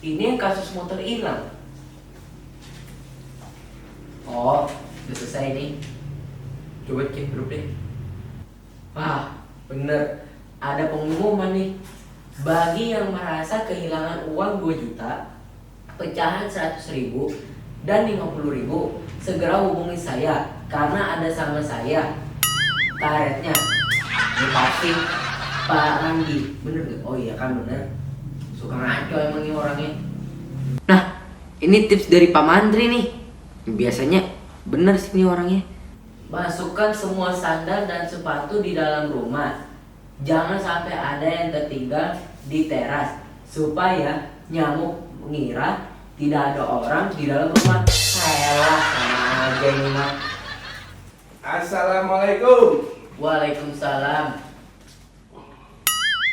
Ini yang kasus motor hilang. Oh, udah selesai nih. Coba cek grup deh. Wah, bener. Ada pengumuman nih. Bagi yang merasa kehilangan uang 2 juta, pecahan 100.000 dan 50.000, segera hubungi saya karena ada sama saya. Karetnya ini pasti Pak Randi. Bener gak? Oh iya kan bener. Suka ngaco emang ini orangnya. Nah, ini tips dari Pak Mandri nih. Biasanya bener sih ini orangnya. Masukkan semua sandal dan sepatu di dalam rumah. Jangan sampai ada yang tertinggal di teras supaya nyamuk mengira tidak ada orang di dalam rumah. Elah, sama aja ini mah. Assalamualaikum. Waalaikumsalam.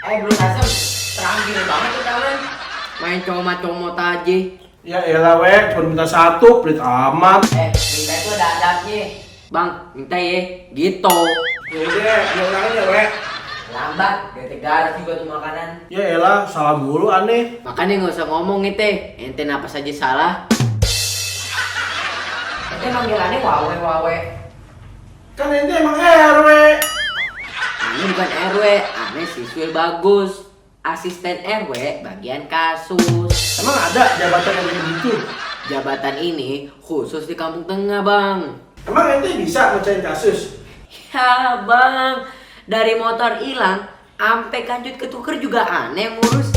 Belum asem, terakhir banget tuh tangan. Main comot-comot aja. Ya elah wek, cuma minta satu, pelit amat. Minta itu ada adabnya. Bang, minta ya, gitu. Yaudah, ulangin ya wek. Lambat, dia tegar juga tuh makanan. Ya elah, salah mulu aneh. Makanya nggak usah ngomong ente apa saja salah. Ente manggilannya wawe. Kan ente emang RW. Aneh bukan RW, aneh siswi bagus. Asisten RW bagian kasus. Emang ada jabatan yang kayak gitu? Jabatan ini khusus di Kampung Tengah, Bang. Emang ente bisa mecahin kasus? Ya, Bang. Dari motor hilang sampai kancut ketuker juga aneh ngurus.